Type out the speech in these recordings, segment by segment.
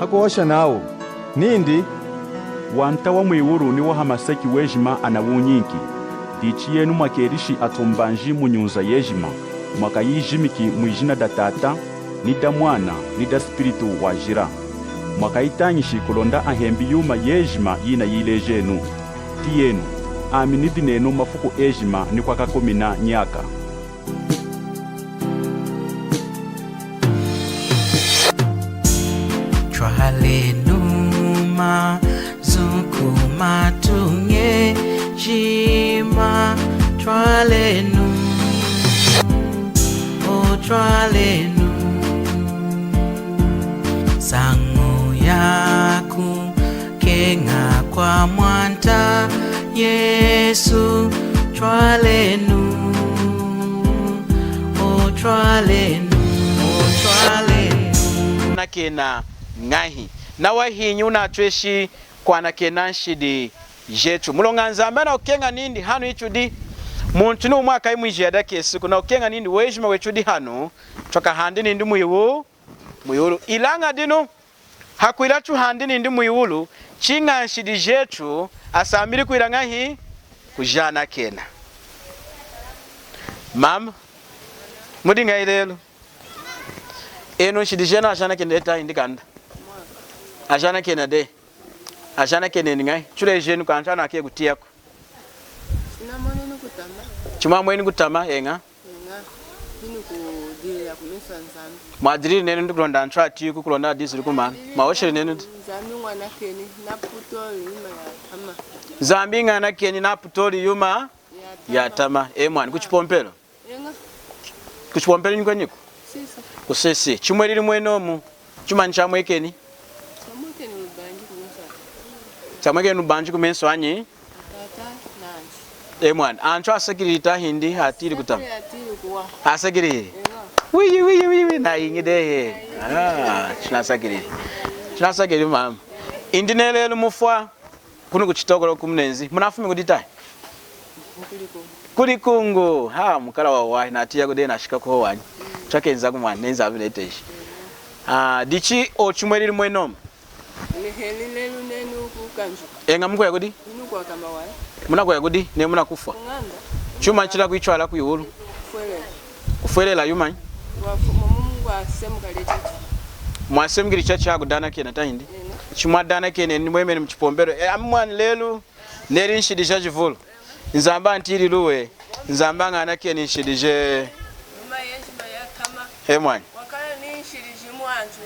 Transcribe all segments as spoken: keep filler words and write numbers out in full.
Hakuhosha nawu nindi, Wanta wa mwiwulu ni wa hamaseki wejima anawunyinki. Dichi yenu mwakelishi atumbanji mu nyunza yejima, mwakayijimiki mwijina da Tata, ni da Mwana, ni da Spiritu Wajila. Mwakayitañishi kulonda ahembi yuma yejima yinayilejenu. Tiyenu, ami nidi nenu mafuku ejima ni kwakakumina nyaka. Twalenu mazu ku matuña ejima, twalenu, o twalenu. Nsañu yaku keña kwa Mwanta Yesu, twalenu, o twalenu, o twalenu. Nakena ñahi? Nawa hinyi wunatweshi kwanakena nshidi jetu? Muloña Nzambi nakukeña nindi hanu hitudi, muntu ni umwe akayi mwijiya dakesi, nakukeña nindi wejima wetudi hanu twakahandi nindi mwiwu-, mwiwulu. Ilaña dinu, hakwila tuhandi nindi mwiwulu, chiña nshidi jetu asambili kwila ñahi? Kujanakena. Mama, mudi ñahi lelu? Enu nshidi jenu ajanakeni dehi tahindi kanda? Ajanakena dehi. Ajanakeneni ñahi? Tulejenu kantu anakeñi kutiyaku. Chimwamweni kutama, eña. Eña. Dinu kudilila kumesu a Nzambi. Mwadilili nenu ndi kulonda antu atiyi ku kulonda adizili kumana. Mwahosheli nenu ndi. Nzambi ñanakeni, naputoli yuma yatama. Nzambi ñanakeni, naputoli yuma yatama. Yatama. E mwani, ku chipompelu. Eña. Ku chipompelu ni kweniku? Sisi. Ku sisi. Chimwelili mwenomu. Chumanyi chamwekeni? Chamwekeni lubanji kumesu a-. Chamwekeni lubanji kumesu anyi? Atata nanyi. E mwani, antu asakilili tahindi atili kutama? Atili kuwaha. Asakilili? Eña. Wiyi, wiyi, wiyi, wiyi, nayiñi dehi. Ah, tunasakilili. Tunasakilili mama. Indi nelelu mufwa. Kunu ku Chitokoloki kumunenzi. Munafumi kudi tahi? Kuli Kungu. Kuli Kungu. Ha, mukala wawahi, natiyaku dehi nashika ku hohu wanyi. Twakenzaku mwani, nenza abineteji. Ah, dichi ochu mwelili mwenomu. Neheli lelu nenu ku Kanjuka. Eña, mukuya kudi? Inu kwa Kamawala. Munakuya kudi? Ne munakufwa. Ku ñanda. Chuma chila kwitwala kwiwulu. Kufwelela. Kufwelela yumanyi? Ngwafu-, mu-, mu-, ngwasemukile chachi. Mwasemukili chachi hakudanakena tahindi? Eña. Chimwadanakena ni mwemeni mu chipompelu. E, ami mwani lelu, neli nshidi jajivulu. Nzambi antiyili luwi. Nzambi añanakeni nshidi je. Yuma yejima yatama. E mwani. Wakala ni nshidi jimu antu,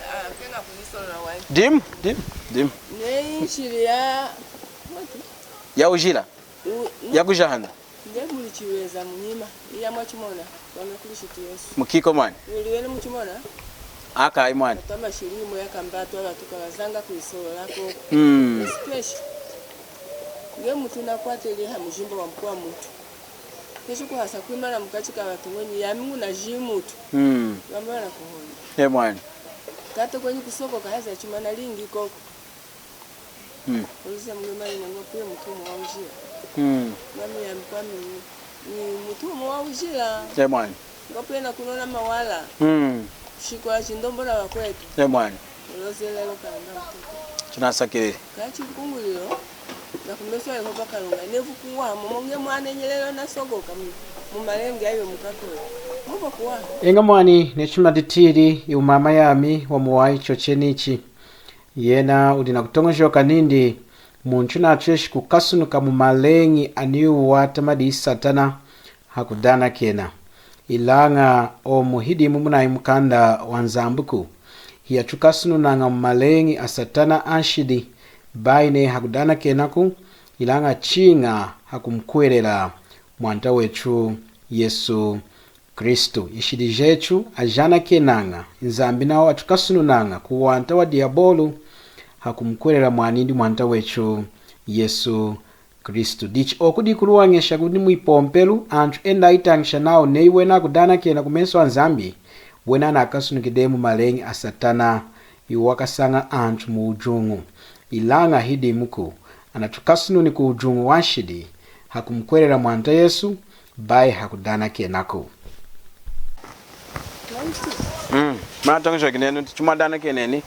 ah, keña kuyisolola wanyi. Dimu, dimu, dimu. Ne nshidi ya, what? Ya wujila. U-, u-, ya kujahana. Nge muli chilweza munyima, iya mwachimona, Bwana Kristu Yesu. Mukiko mwani. Uli wene muchimona? Akayi mwani. Atama shili imwe yakamba atu abatu kabazanga kuyisololako. Mm. Especially. Nge mutu nakwatele ha mujimba wa mukwa mutu. Keshi kuhasa kwimana mukachi ka batu ngwenyi, yami nguna jimutu. Mm. Bamana kuhonda. E mwani. Kate kwenyi kusoko kahaza chimana lingi koko. Mm. Oluze muli mali nangwa kuye mutumu wa ujila. Mm. Mami ya mkwami ni, ni mutumu wa ujila. E mwani. Ngwa pena kunona mawala. Mm. Shikola chindombola wakwetu. E mwani. Oloze lelo kanga mutuku. Tunasakilili. Kachi kungulilo, na kumeso a Yehova Kalunga, nevu kuwaha, momo nge mwanenyi lelo nasokoka mu, mu malenge ayo mukakole. Muvo kuwaha. Inga mwani, nechima ditili, iwu mama yami, wamuwahi chochenichi. Yena udi nakutoñojoka nindi, muntu natweshi kukasunuka mu maleñi aniwata madi Satana hakudanakena. Ilaña omu hidimu munayi mukanda wa Nzambiku. Hiyachukasununaña mu maleñi a Satana anshidi, bayi neyi hakudanakenaku, ilaña chiña hakumukuhwelela Mwanta wetu Yesu Kristu. Nshidi jetu ajanakenaña, Nzambi nawa achukasununaña ku wanta wa diabolu, hakumukuhwelela mwanindi Mwanta wetu Yesu Kristu. Dichi oku dikuluwañesha kudi mwipompelu, antu enda ayitañisha nawu neyi wena akudanakena kumesu a Nzambi, wena anakasunuki dehi mu maleñi a Satana, iwu wakasaña antu mu wujuñu. Ilaña hidimuku, anatukasununi ku wujuñu wa nshidi, hakumukuhwelela Mwanta Yesu, bayi hakudanakenaku. Mm. Munatoñojoki nenu, chimwadanakeneni,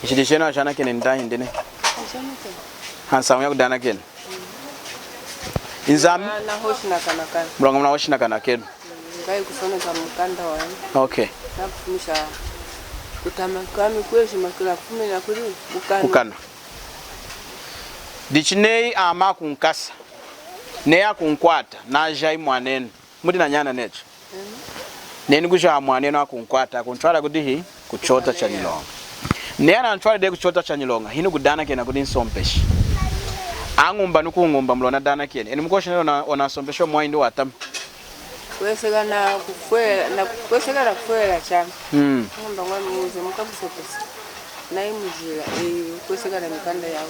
Nshidi jenu ajanakena ni tahindi nehi? Ajanakena. Hansañu yakudanakena. Nzambi. Na, nahoshi nakanakenu. Muloña munahoshi nakanakenu. Ngayi kusoneka mukanda wami. Okay. Nakufumisha kutama kwami kwejima kila kufumina kuli kukana. Kukana. Dichi neyi ami akunkasa. Neyi akunkwata, najahi mwanenu. Mudi nanyana netu. Neyi nikujaha mwanenu akunkwata, akuntwala kudihi? Kuchota chanyiloña. Neyi anantwali dehi kuchota chanyiloña, hinukudanakena kudi nsompeshi. Añumba nikuñumba muloña nadanakeni. Enu mukuhosha nenu ona, ona nsompeshi wamuwahi indi watama? Kweseka nakufwe-, na, kweseka nakufwelela chami. Mm. Ñumba ngwami uze mukakusopesa. Nayi mujila, eh, kweseka namikanda yawu.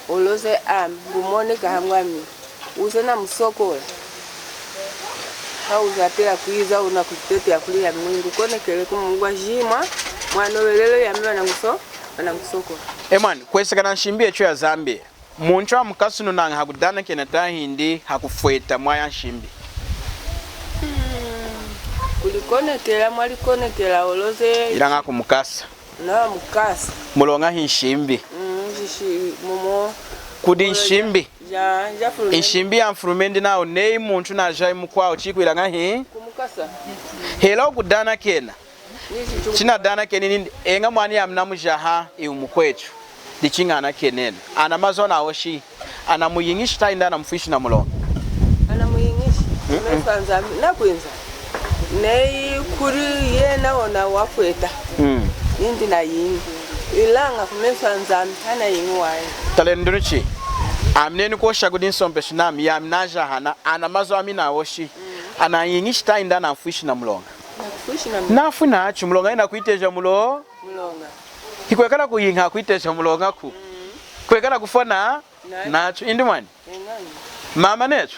Oloze ami, ngumoneka hangwami. Uze namusokola. Hauze atela kwiza una kutete ya kuli yami, ngukonekele kumungwa jimwa, mwanowelelo yami wananguso-, wanangusokola. E mwani, kweseka nanshimbi yetu ya Zambia. Muntu amukasununaña hakudanakena tahindi hakufweta mwaya nshimbi? Hmm. Kulikonekela, mwalikonekela, oloze. Ilaña kumukasa. Namukasa. Muloña hinshimbi. Mm, shishi, momo. Kudi nshimbi. Ja, ja fulumendi. Nshimbi ya nfulumendi nawu neyi muntu najahi mukwawu chikwilaña hi? Kumukasa. Hela wukudanakena. Chinadanakeni nindi, eña mwani yami namujaha, iwu mukwetu. Dichi ñanakenenu. Ana mazu anahoshi, anamuyiñishi tahindi anamufwishi namuloña? Anamuyiñishi. Mm-mm. Kumesu a Nzambi, nakwinza. Neyi kuli yena ona wafweta. Mm. Nindi nayiñi. Ilaña kumesu a Nzambi, hanayiñi wanyi. Talenu dinu chi. Ami neyi nikuhosha kudi nsompeshi nami, yami najahana, ana mazu ami nahoshi. Mm. Anayiñishi tahindi anamfwishi namuloña? Nakufwishi namuloña. Nafwi nachu, muloña yena kwiteja mulo-. Muloña. Hikwekala kuyiña kwiteja muloñaku. Mm. Kwekala kufwa na-, na-, nachu. Indi mwani? Enani. Mama nechu.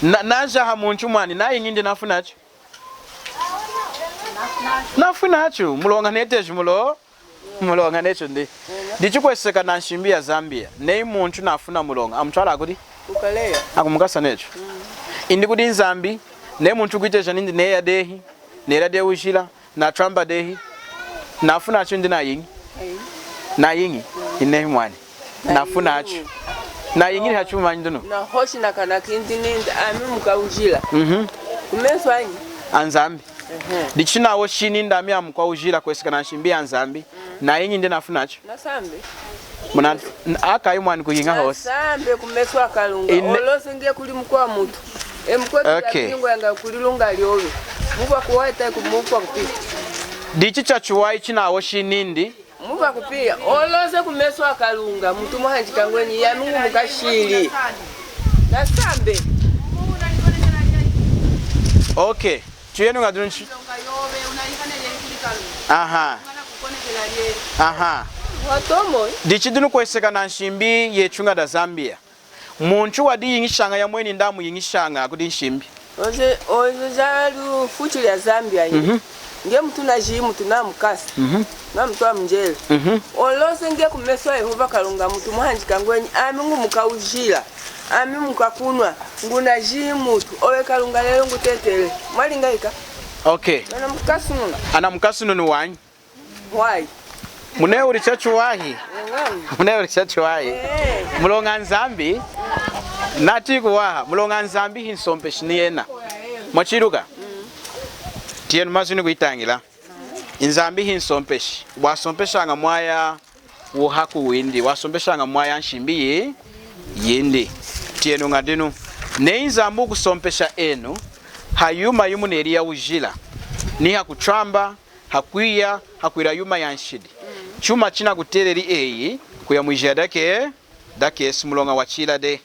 Na, najaha muntu mwani, nayiñi indi nafwi nachu. Nafwi nachu, muloña neteji mulo-, muloña nechu ndi. Ena. Dichi kweseka nanshimbi ya Zambia. Neyi muntu nafwi namuloña, amutwala kudi? Kukaleya. Akumukasa nechu. Mm. Indi kudi Nzambi, neyi muntu kwiteja nindi neya dehi, nela dehi wujila, natwamba dehi. Nafwi nachu indi nayiñi. Ayi. Nayiñi. Mm. Inehi mwani. Nafwi nachu. Nayiñi. Nayiñili hachumanyi dinu? Nahoshi nakanakindi nindi ami mukaujila. Mhm. Kumesu anyi? A Nzambi. Ehe. Dichi nahoshi nindi ami amukwaujila kweseka nanshimbi ya Nzambi. Mm. Nayiñi indi nafwi nachu. Nasambi. Muna, n-, akayi mwani kuyiña hosi. Nasambi kumesu a Kalunga. Ine- Oloze nge kuli mukwa mutu. E mukwetu. Okay. Yakingo yanga kuli lunga lyobe. Mukwa kuwaha ku-, mukwa kupiya. Dichi chachiwahi chinahoshi nindi. Mukwa kupiya. Oloze kumesu a Kalunga. Mutu muhanjika ngwenyi yami ngumukashili. Nasambi. Okay. Tuyenu ña dinu nshi-. Aha. Aha. Watomo. Dichi dinu kweseka nanshimbi yetu ña da Zambia. Muntu wadiyiñishaña yomweni nda amuyiñishaña kudi nshimbi. Oze, oze ja lufuchi lya Zambia yi. Mhm. Nge mutu najihi mutu namukasa. Mhm. Namutwala munjele. Mhm. Oloze nge kumesu a Yehova Kalunga mutu muhanjika ngwenyi, ami ngumukaujila. Ami mukakunwa, ngunajihi mutu, owe Kalunga lelo ngutetele. Mwalinga ika? Okay. Ana mukasununu. Ana mukasununu wanyi. Why? Munehuli chachiwahi. Eñamu. Munehuli chachiwahi. Eh. Muloña Nzambi, nati kuwaha, muloña Nzambi hinsompeshi ni yena. Mwachiluka? Mm. Tiyenu mazu inukuyitañila. Nzambi hinsompeshi. Wasompeshaña mwaya wuhaku windi, wasompeshaña mwaya nshimbi yi-, yindi. Tiyenu ña dinu. Neyi Nzambi wukusompesha enu, hayuma yimuneli ya wujila, ni hakutwamba, hakwiya, hakwila yuma ya nshidi. Chuma chinakuteleli eyi, kuya mwijiya dake-, dakesi muloña wachila dehi.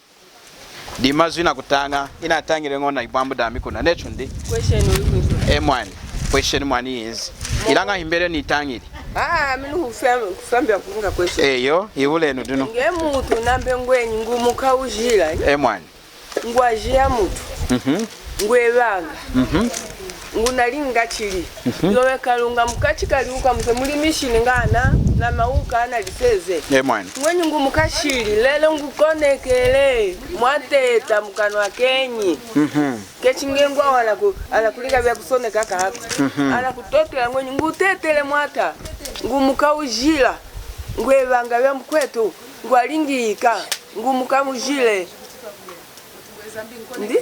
Dimazu inakutaña, inatañili ñona ibwambu dami kuna. Nechu ndi? Question uli kwizu. E mwani. Question mwani yinzi. Ilaña himbele nitañili. Ah, ami nukufam-, kufambila kulinga question. Eyo, ihulenu dinu. Nge mutu nambe ngwenyi ngumukaujila. E mwani. Ngwajiha mutu. Mhm. Ngwevanga. Mhm. Ngunalinga chili. Mhm. Yowe Kalunga mukachi kaliuka muze muli mishini ngana, na mauka analiseze. E mwani. Ngwenyi ngumukashili, lelo ngukonekele, mwateta mukanwa kenyi. Mhm. Kechi nge ngwa wana ku, ana kulinga vya kusoneka kako. Mhm. Ana kutotela ngwenyi, ngutetele mwata, ngumukaujila, ngwevanga vya mukwetu, ngwalingika, ngumukaujile. Ndi?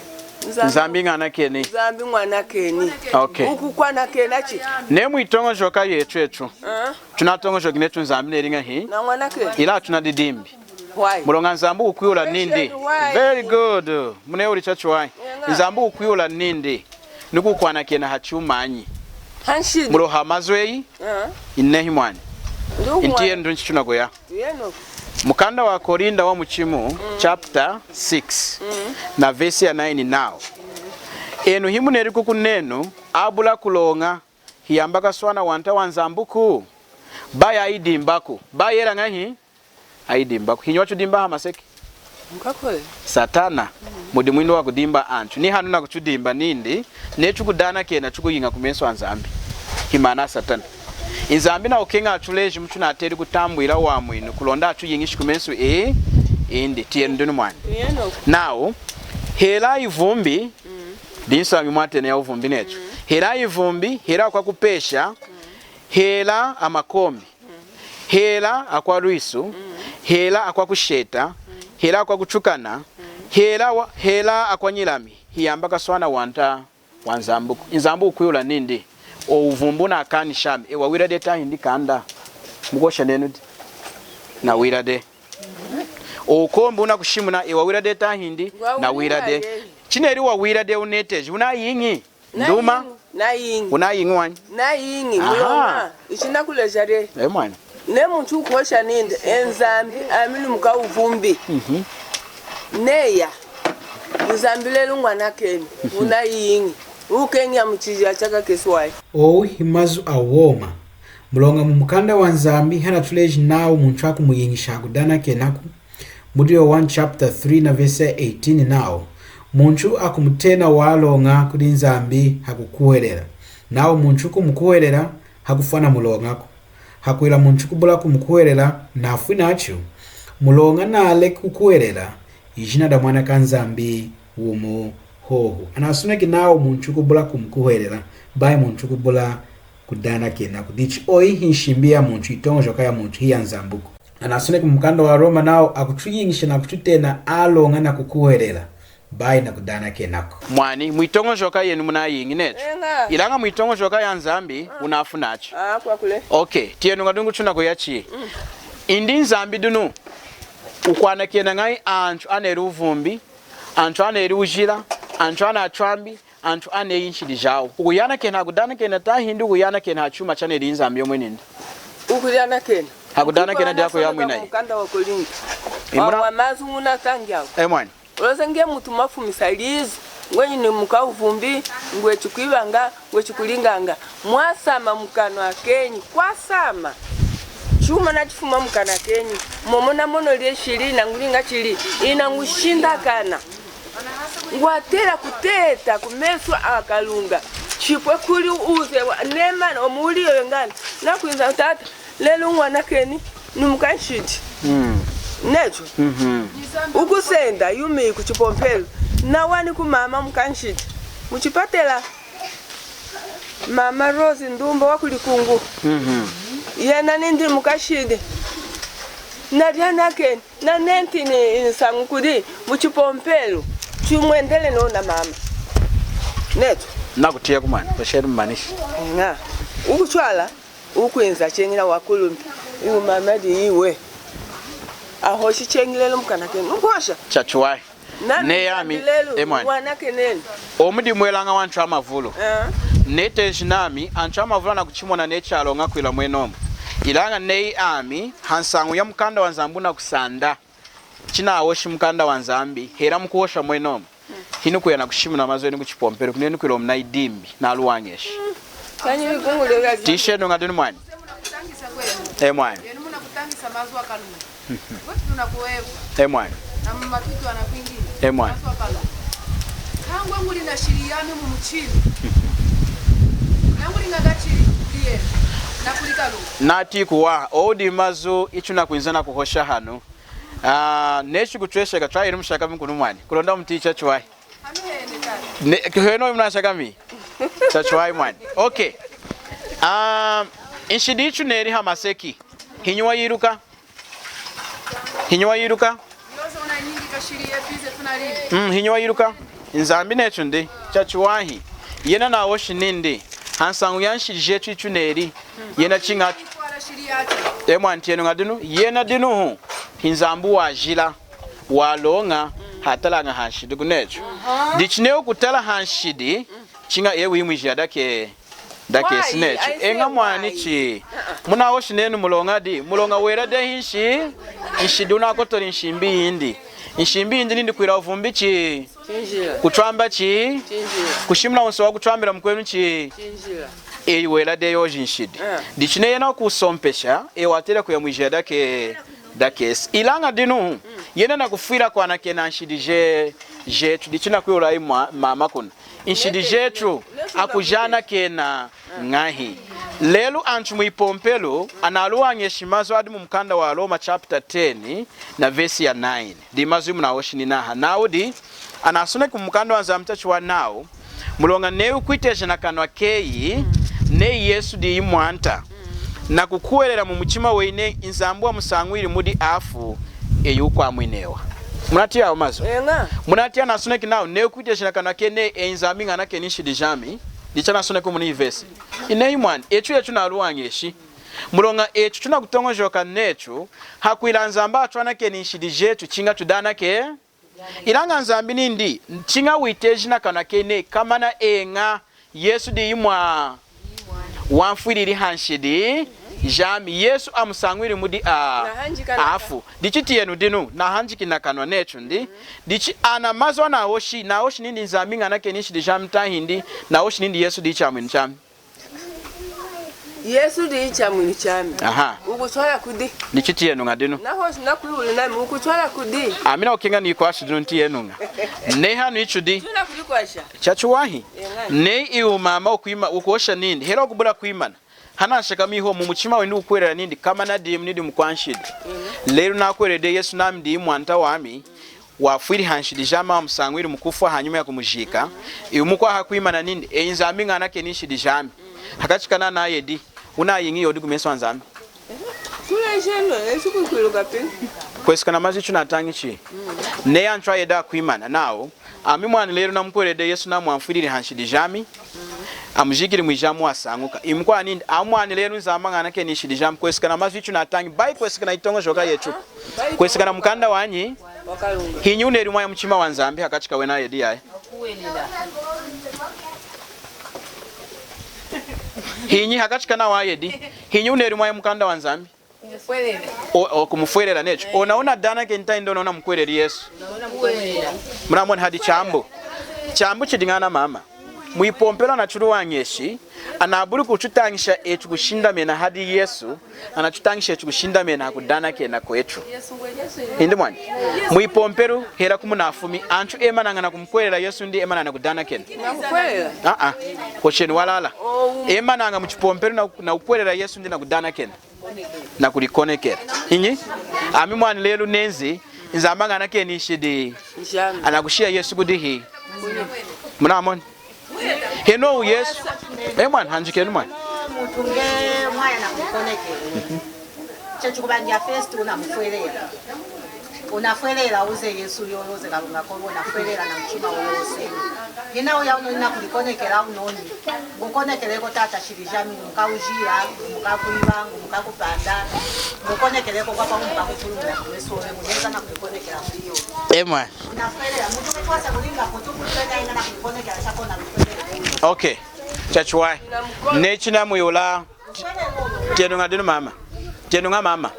Nzambi. Nzambi ng'anakeni. Nzambi ng'anakeni. Okay. Uku kwanakena chi? Ne mwitoñojoka yetu etu. Ah. Tunatoñojoki netu Nzambi neli ñahi? Na ng'anakeni. Ila tunadidimbi. Why? Muloña Nzambi ukwihula nindi. Why? Very good. Munehuli chachiwahi. Yenga. Nzambi ukwihula nindi. Nikukwanakena hachumanyi? Hanshidi. Muloña mazu eyi. Ah. Inehi mwani. Ndi mwani. Inti yenu nchi tunakuya. Yenu. Mukanda wa Korinda wa muchimu, mm, chapter six, mm, na verse ya nine nawu, enu himuneli kuku nenu, abula kuloña, hiyamba kaswana wanta wa Nzambuku? Bayi ayidimbaku. Bayi ela ñahi? Ayidimbaku. Hinyi wachudimba hamaseki? Mukakole. Satana. Mudi mwindi wakudimba antu. Ni hanu nakuchudimba nindi, neyi chukudanakena chukuyiña kumesu a Nzambi. Himaana Satana. Nzambi nakukeña achuleji muchunateli kutambwila wamwinu kulonda achuyiñishi kumesu e, indi. Tiyenu dinu mwani. Tiyenu. Nawu, hela ivumbi, mm, dinsañu mwatena ya uvumbi netu. Mm. Hela ivumbi, hela akwakupesha, mm, hela amakombi. Hela akwa lwisu, hela akwa kusheta, hela akwa kutukana, hela wa, hela akwa nyilami, hiyamba kaswana wanta wa Nzambuku. Nzambi ukwihula nindi, o uvumbi unakanisha ami, e wawila dehi tahindi kanda? Mukuhosha nenu di? Nawila dehi. O ukombi unakushimuna, e wawila dehi tahindi? Nawila dehi. Chineli wawila dehi uneteji, unayiñi? Nduma? Nayiñi. Unayiñi wanyi? Nayiñi. Aha. Muloña, ichi nakuleja dehi. E mwani. Neyi muntu ukuhosha nindi, e Nzambi, ami ni mukauvumbi. Mhm. Neya. Nzambi lelu ngwanakeni. Mhm. Unayiñi. Ukeña muchiji chakakeswayi. Owu himazu awoma. Muloña mu mukanda wa Nzambi hanatuleji nawu muntu akumuyiñisha hakudanakenaku. Mudi Yowanu chapter three na verse eighteen nawu, muntu akumutena waloña kudi Nzambi hakukuhwelela. Nawu muntu kumukuhwelela hakufwa namuloñaku. Hakwila muntu kubula kumukuhwelela nafwi nachu. Muloña naleki kukuhwelela, ijina da Mwana ka Nzambi wumu hohu. Anasoneki nawu muntu kubula kumukuhwelela, bayi muntu kubula kudanakenaku. Dichi oyi hinshimbi ya muntu, itoñojoka ya muntu, hiya Nzambuku. Anasoneki mu mukanda wa Roma nawu akutuyiñisha nakututena aloña nakukuhwelela, bayi nakudanakenaku. Mwani, mwitoñojoka yenu munayiñi netu. Eña. Ilaña mwitoñojoka ya Nzambi, ah, unafwi nachu. Ah, kwakule. Okay, tiyenu ña dinu tunakuya chi. Mm. Indi Nzambi dinu ukwanakena ñahi antu aneli uvumbi, antu aneli ujila, antu anatwambi, antu aneyi nshidi jawu? Ukuyanakena hakudanakena tahindi ukuyanakena hachuma chaneli Nzambi yomweni nda? Ukuyanakena. Hakudanakena diku yamwinayi. Mukanda wa Korinto. Imuna- wa, wa mazu ngunatangi awu. E mwani. Oloze nge mutu mwafumisa lizu, ngwenyi ni mukauvumbi, ngwe chikwivanga, ngwe chikulinganga. Mwasama mukanwa kenyi, kwasama. Chuma nachifuma mukanwa kenyi. Momo namono lyeshi, inangulinga chili, inangushindakana. Ngwatela kuteta kumesu a Kalunga. Chipwe kuli uze wa, nemana omuwuli yoyo ngana. Nakwinza tata, lelu ngwanakeni ni mukanshidi. Mm. Netu. Mhm. Ukusenda yumi kuchipompelu. Nawani ku mama mukanshidi. Muchipatela. Mama Rose Ndumba wa ku Likungu. Mhm. Yena nindi mukashidi. Nalyanakeni, nanenti ni nsañu kudi muchipompelu. Chimwendele nona mama. Netu. Nakutiya kumana, kwashelu mmanishi. Nga. Ukutwala, ukwinza cheñila wakulumpi. Iwu mama di iwe. Ahoshi cheñilelo mukanakeni. Nukuhosha. Chachiwahi. Nami nami, e mwani. Mwana kenene. Omu dimwelaña wantu amavulu. Eh. Neteji nami, antu amavulu anakuchimona neyi chaloña kwila mwenomu. Ilaña neyi ami, hansañu ya mukanda wa Nzambi nakusanda. Chinahoshi mukanda wa Nzambi, hela mukuhosha mwenomu. Hinukuya nakushimuna mazu enu kuchipompelu, kunenu kwila omu nayidimbi, naluwañeshi. Tiyenu ña dinu mwani. E mwani. E mwani. E mwani. Kangwe nguli na shili yami mu muchima. Nati kuwaha, owu wudi mazu ichi nakwinza nakuhosha hanu. Ah, neyi chikutwesheka, chwayilumu shakami kunu mwani. Kulonda mutiyi chachiwahi. Ne, henohu munashakami? Chachiwahi mwani. Okay. Ah, nshidi yichuneli hamaseki. Hinyi wayiluka? Hinyi wayiluka? Mm, hinyi wayiluka? Nzambi nechu ndi. Chachiwahi. Yena nahoshi nindi, hansañu ya nshidi jechu yichuneli. Yena chiña. E mwani, tiyenuña dinu. Yena dinu hu, hi Nzambi wajila, waloña, hatalaña hanshidi kunechu. Dichi neyi wukutala hanshidi, chiña eyi wimwijiya dake. Dakesi nechu. Eña mwani, chi munahoshi nenu muloña di, muloña wela dehi nshi, nshidi wunakotoli nshimbi yindi. Nshimbi yindi nindi kwila wuvumbi chi, kutwamba chi, kushimuna wunsahu wakutwambila mukwenu chi. Eyi wela dehi yoji nshidi. Dichi neyi yena wukusompesha, eyi watela kuya mwijiya dake, dakesi. Ilaña dinu, yena nakufwila kwanakena nshidi je, jechu. Dichi nakwihula mama kuna. Nshidi jechu akujanakena ñahi? Lelu antu mwipompelu analuwañeshi mazu adi mumukanda wa Roma chapter ten na verse ya nine. Dimazu imunahoshi ninaha. Nawu di, anasoneki mumukanda wa Nzambi chachiwahi nawu, muloña neyi wukwiteja nakanwa keyi neyi Yesu diyi Mwanta, nakukuhwelela mumuchima weyi neyi Nzambi wamusañwili mudi afu, eyi wukwamwinewa. Munatiyi awa mazu? Eña. Munatiyi anasoneki nawu, neyi wukwiteja nakanwa keyi neyi, eyi Nzambi ñanakeni nshidi jami. Dichi anasoneki munu iyi vesi. Inehi mwani, echu yechu naluwañeshi. Muloña echu chunakutoñojoka nechu, hakwila Nzambi atwanakeni nshidi jechu, chiña tudanake. Ilaña Nzambi nindi, chiña witeji nakanwa keyi neyi, komana eña, Yesu diyi mwa, wamfwilili hanshidi jami. Yesu amusañwili mudi a, afu. Dichi tiyenu dinu, nahanjiki nakanwa nechu ndi. Dichi ana mazu anahoshi, nahoshi nindi Nzambi ñanakeni nshidi jami tahindi, nahoshi nindi Yesu diyi chamwinu chami. Yesu diyi chamwinu chami. Aha. Wukutwala kudi? Dichi tiyenuña dinu. Nahoshi nakwihula nami, wukutwala kudi? Ami nakukeña nikwashi dinu tiyenuña. Neyi hanu ichu di. Tunakulikwasha. Chachiwahi. Eña. Neyi iwu mama wukwima-, wukuhosha nindi, hela wukubula kwimana. Hanashakami hohu mumuchima weyi wukukuhwelela nindi, komana dimu nidi mukwanshidi. Lelu nakuhweleli Yesu nami diyi Mwanta wami. Wafwili hanshidi jami, amusañwili mukufwa hanyima yakumujika. Iwu mukwawu hakwimana nindi, eyi Nzambi ñanakeni nshidi jami. Hakachi kana nayedi, wunayiñi yodi kumesu aNzambi? Kwesekana namazu ichunatañi chi. Neyi antu ayedi akwimana nawu, ami mwani lelu namukuhweleli Yesu nami wamfwilili hanshidi jami. Amujikili mwijamu wasañuka. Iwu mukwawu nindi, ami mwani lelu Nzambi ñanakeni nshidi jami. Kwesekana namazu ichunatañi, bayi kwesekana nayitoñojoka yechuku. Kwesekana namukanda wanyi. Hinyi wuneli mwaya muchima waNzambi hakachi kawena ayedi yaya? Hinyi hakachi kana wayedi? Hinyi wuneli mwaya mukanda waNzambi? O, o, kumufwelela nechu. Ona wunadanakeni tahindi ona wunamukuhweleli Yesu? Munamoni hadi chambu. Chambu chidi ñana mama. Mwipompelu anachuluwañeshi, anabuli kuchutañisha echu kushindamena hadi Yesu, anachutañisha echu kushindamena hakudanakena kwechu. Indi mwani. Mwipompelu hela kumunafumi, anchu emanaña nakumukuhwelela Yesu ndi emanaña nakudanakena? Nakukuhwelela. Ah, ah. Hoshenu walala. Emanaña muchipompelu na, nakukuhwelela Yesu ndi nakudanakena. Nakulikonekela. Inyi? Ami mwani lelu nenzi, Nzambi ñanakeni nshidi. Anakushiya Yesu kudihi? Munamoni? Henohu Yesu. E mwani, hanjikenu mwani. Mutu nge mwaya nakulikonekela. Chechi kubangia first unamufwelela. Unafwelela uze Yesu yoyo, uze Kalunga koyo, unafwelela namuchima wowo wose. Hina uya unoni nakulikonekela unoni. Ngukonekeleko tata shili jami, ngumukawujila, ngumukakwiba, ngumukakupanda. Ngukonekeleko kwapa ngumukakufulumila kumesu one, ngunenza nakulikonekela kuyo. Emwa. Unafwelela, mutu kutwasa kulinga kutu kutwena ina nakulikonekela chako na kulikonekela. Okay. Chachiwahi. Nechi namwihula. Tiyenuña dinu mama. Tiyenuña mama.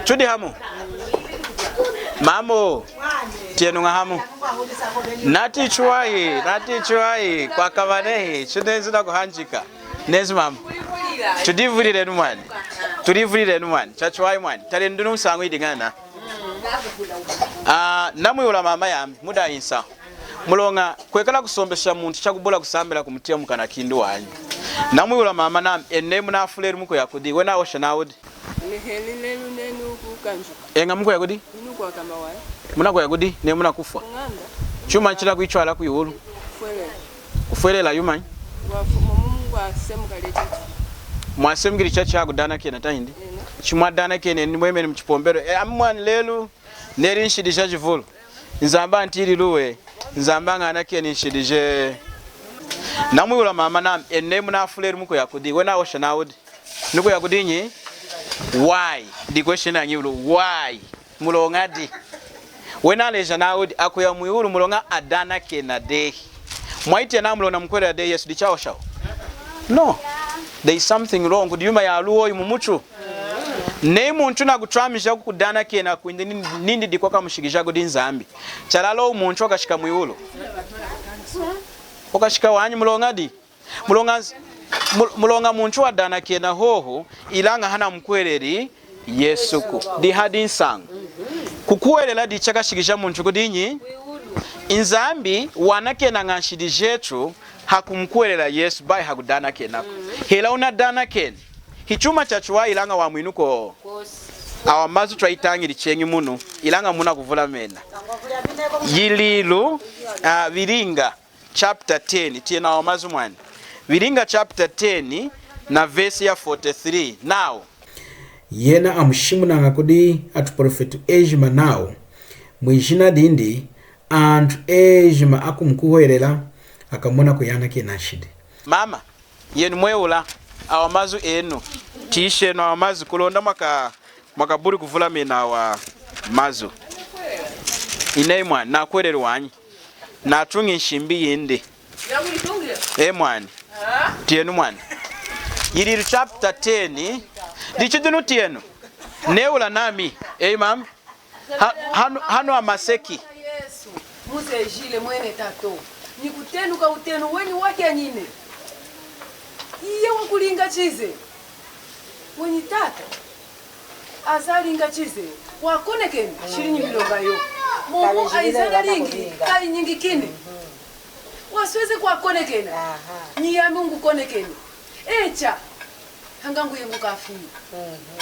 Tudi hamu. Mamo. Tiyenuña hamu. Nati chiwahi, nati chiwahi. Kwakamanehi. Chinenzi nakuhanjika. Nenzi mama. Tudivulilenu mwani. Tudivulilenu mwani. Chachiwahi mwani. Talenu dinu nsañu yidi ñana. Ah, namwihula mama yami. Muda insa. Muloña kwekala kusompesha muntu chakubula kusambila kumutiya mukana kindi wanyi. Namwihula mama nami, enu neyi munafwi lelu mukuya kudi? Wena ahosha nawu di, eña, mukuya kudi? Munakuya kudi? Neyi munakufwa. Chuma chila kwitwala kwiwulu. Kufwelela yumanyi? Mwasemukili chachi hakudanakena tahindi? Chimwadanakena ni mwemeni muchipompelu. E, ami mwani lelu neli nshidi jajivulu. Nzambi antiyili luwi. Nzambi añanakeni nshidi jeyi. Namwihula mama nami, enu neyi munafwi lelu mukuya kudi? Wena ahosha nawu di, nukuya kudinyi? Why? Di question yañihula. Why? Muloña di? Wena aleja nawu di akuya mwiwulu muloña adanakena dehi. Mwatiya nami muloña namukuhwelela dehi Yesu, dichahoshawu? No. There is something wrong. Kudi yuma yaluwa mumutu. Neyi muntu nakutwamija kukudanakena kwindi nindi, nindi dikwakamushikija kudi Nzambi, chalala owu muntu wakashika mwiwulu? Wakashika wanyi. Muloña di? Muloña, mu-, muloña muntu wadanakena hohu, ilaña hanamukuhweleli Yesuku. Dihadi nsañu. Kukuhwelela dichakashikija muntu kudinyi? Nzambi wanakenaña nshidi jetu hakumukuhwelela Yesu, bayi hakudanakenaku. Hela wunadanakeni, hichuma chachiwahi ilaña wamwinuku. Awa mazu twayitañili cheñi munu, ilaña munakuvulamena. Yililu, ah, Vilinga chapter ten, tiyenu awa mazu mwani. Vilinga chapter ten na verse ya forty-three. Nawu, yena amushimunaña kudi atuprofetu ejima nawu, mwijina dindi antu ejima akumukuhwelela akamona kuyanakena nshidi. Mama, yenu mwehula awa mazu enu. Tiyishenu awa mazu kulonda mwaka, mwakabuli kuvulamena awa mazu. Inehi mwani, nakuhweleli wanyi. Natuñi nshimbi yindi. E mwani. Tiyenu mwani. Yililu chapter ten. Dichi dinu tiyenu. Nehula nami. Eyi mama. Ha-, hanu, hanu hamaseki. Yesu, muze ejile mwene tato. Ni kutenuka utenu wenyi wahanyine. Iye wakulinga chize. Wenyi tata. Azalinga chize. Wakonekene, shili nyi milonga yo. Mumu ayize analingi, kayinyingikine. Wasweze kwakonekena. Nyi yami ngukonekene. Echa. Hanga nguye ngukafwile.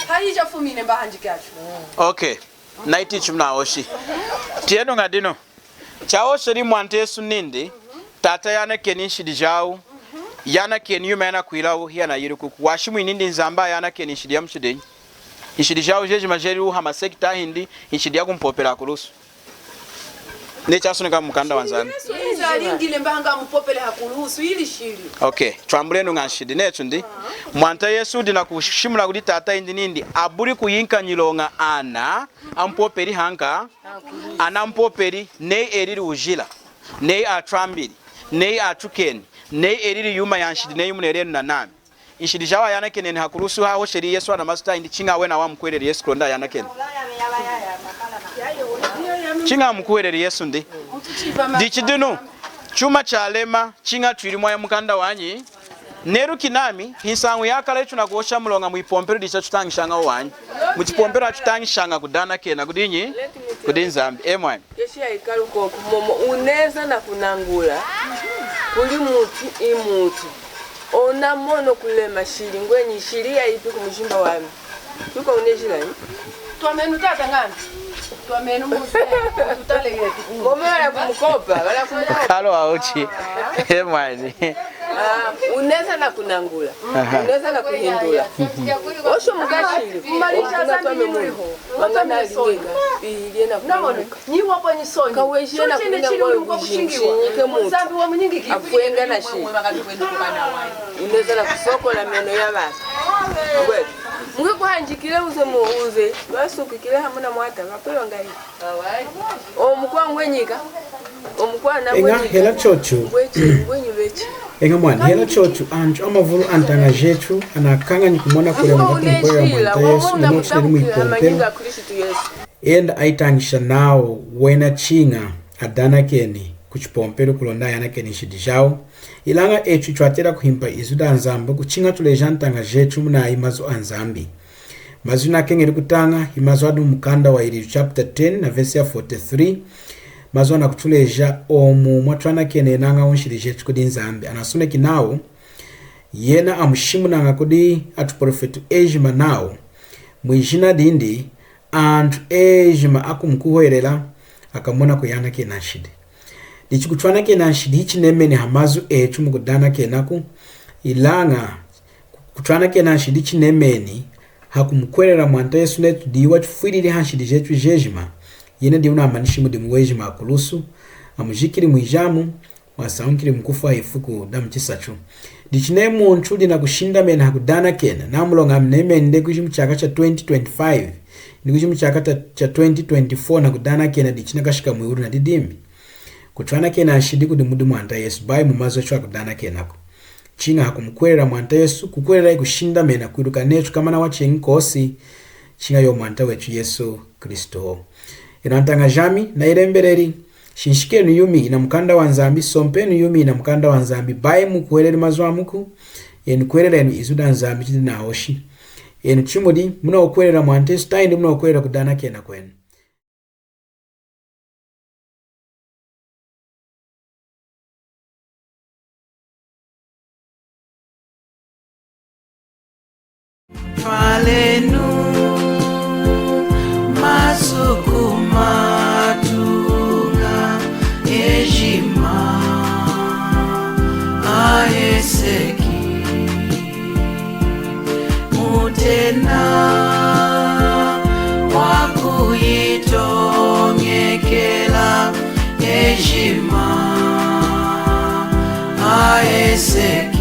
Hayija fumine mba hanjike acho. Okay. Naiti chimuna oshi. Tiyenu ñadinu. Chahosheli Mwanta Yesu nindi, tata yanakeni nshidi jawu, yanakeni yuma yanakwilawu, hiyanayilukiku. Washimwini nindi Nzambi yanakeni nshidi yamuchidinyi? Nshidi jawu jejima jeliwu hamaseki tahindi nshidi yakumupopela hakulusu? Neyi chasoneka mumukanda waNzambi. Yesu alingile mba hanga amupopele hakulusu, ili shili. Okay, twambulenu ñanshidi. Netu ndi, Mwanta Yesu wudi nakushimuna kudi tata yindi nindi, abuli kuyinka nyiloña ana, amupopeli hanka, ana amupopeli, neyi elili wujila, neyi atwambili, neyi atukeni, neyi elili yuma yanshidi, neyi munelenu nanami. Nshidi jawu ayanakeneni hakulusu, hahosheli Yesu ana mazu tahindi chiña wena amukuhweleli Yesu kulonda ayanakeni? Chiña amukuhweleli Yesu ndi. Dichi dinu, chuma chalema, chiña twili mwaya mukanda wanyi. Neluki nami, hinsañu yakala yitunakuhosha muloña mwipompelu dichi atutañishaña wanyi. Muchipompelu atutañishaña kudanakena kudinyi? Kudi Nzambi. E mwani. Keshi ya ikalu koku, momo uneza nakunangula kuli mutu imutu. Ona mono kulema shili, ngwenyi shili yayipi kumujimba wami. Tuka unejila nyi? Twamenu tata ngani? Twamenu muze, tutale yetu. Momo bala kumukopa, bala kumukopa. Kalo auchi. E mwani. Ah, uneza nakunangula. Aha. Uneza nakuhindula. Osho mukashili. Kumalisha omutima twame munu. Mama nalinga. Ihilie nakunangula. Nyi wapwa nyisoni. Kaweji na kulinga ngolo kujinshinyike mutu. Afwenga na shi. Uneza na kusokola meno ya batu. Ngwe. Mwe kuhanjikile uze mu uze. Basukikile hamuna mwata. Mapelo ngai. Omukwa ngwenyika. Omukwa na ngwenyika. Eña hela chochu. Ngwechi, ngwenyi bechi. Eña mwani, hela chochu, antu amavulu antaña jetu, anakañanyi kumona kulema kwakumukuhwelela Mwanta Yesu, mumu chineli mwipompelu. Enda ayitañisha nawu wena chiña adanakeni kuchipompelu kulonda ayanakeni nshidi jawu. Ilaña etu twatela kuhimpa izu da Nzambi kuchiña tuleja antaña jetu munayi mazu a Nzambi. Mazu inakeñeli kutaña, himazu adi mumukanda wa Yililu chapter ten na verse ya forty-three. mazu anakutuleja omu mwatwanakena enañawu nshidi jetu kudi Nzambi. Anasoneki nawu, yena amushimunaña kudi atuprofetu ejima nawu, mwijina dindi, antu ejima akumukuhwelela akamona kuyanakena nshidi. Dichi kutwanakena nshidi hichinemeni hamazu etu mukudanakenaku, ilaña kutwanakena nshidi chinemeni hakumukuhwelela Mwanta Yesu netu diyi watufwilili hanshidi jetu jejima, yena diyi wunamanishi mudimu wejima hakulusu, amujikili mwijamu, wasañukili mukufwa ifuku damuchisatu. Dichi neyi muntu wudi nakushindamena hakudanakena, namuloña amunemeni dehi kwiji muchaka cha twenty twenty-five, ni kwiji muchaka cha, cha twenty twenty-four nakudanakena, dichi nakashika mwiwulu nadidimbi. Kutwanakena nshidi kudi mudi Mwanta Yesu, bayi mumazu etu akudanakenaku. Chiña hakumukuhwelela Mwanta Yesu, kukuhwelela hikushindamena, kwiluka netu komana wacheñi kwosi, chiña yowu Mwanta wetu Yesu Kristu. Enu antaña jami, nayilembeleli, shinshikenu yumi yina mukanda waNzambi, sompenu yumi yina mukanda waNzambi, bayi mukuhweleli mazu amuku, enu kuhwelelenu izu daNzambi chidi nahoshi. Enu chimudi, munakuhwelela Mwanta Yesu, tahindi munakuhwelela kudanakena kwenu. Twalenu mazu kumatuña ejima aheseki. Mutena wakuyitoñekela ejima aheseki.